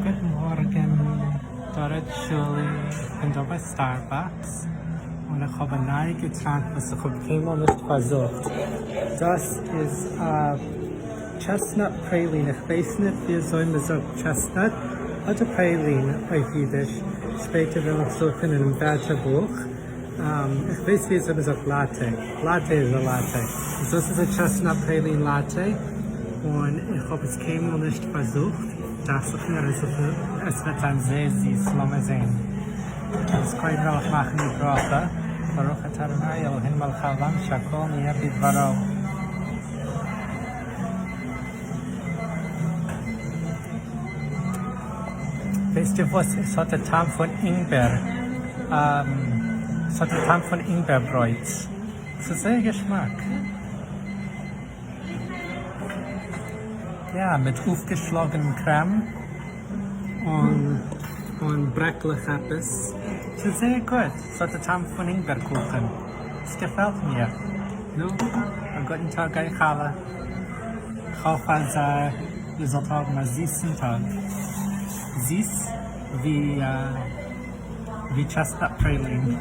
גוט מארגן, דא רעדט שולי, איך בין דא ביי Starbucks, און איך האב א נייע געטראנק וואס איך האב קיינמאל נישט פארזוכט, דאס איז א chestnut praline, איך ווייס ניט וויאזוי מען זאגט chestnut אדער praline אויף אידיש, שפעטער וועל איך זוכן אינעם ווערטערבוך, איך ווייס וויאזוי מען זאגט latte, latte איז א latte, איז דאס איז א chestnut praline latte, און איך האב עס קיינמאל נישט פארזוכט, דאכט זיך מיר אז עס וועט זיין זייער זיס, לאמיר זעהן. אז קודם וועל איך מאכן די ברכה, ברוך אתה אדוני אלהינו מלך העולם שהכל נהיה בדברו. ווייסט איר וואס? עס האט א טעם פון אינגבער. עס האט א טעם פון אינגבער ברויט. עס איז זייער געשמאק. יא, מיט אויפגעשלאגענעם קרעם און און ברעקלעך עפעס. עס איז זייער גוט. עס האט א טעם פון אינגבער קוכן. עס געפעלט מיר. נו, א גוטן טאג אייך אלע. כ'האף אז איר זאלט האבן א זיסן טאג. זיס ווי chestnut praline.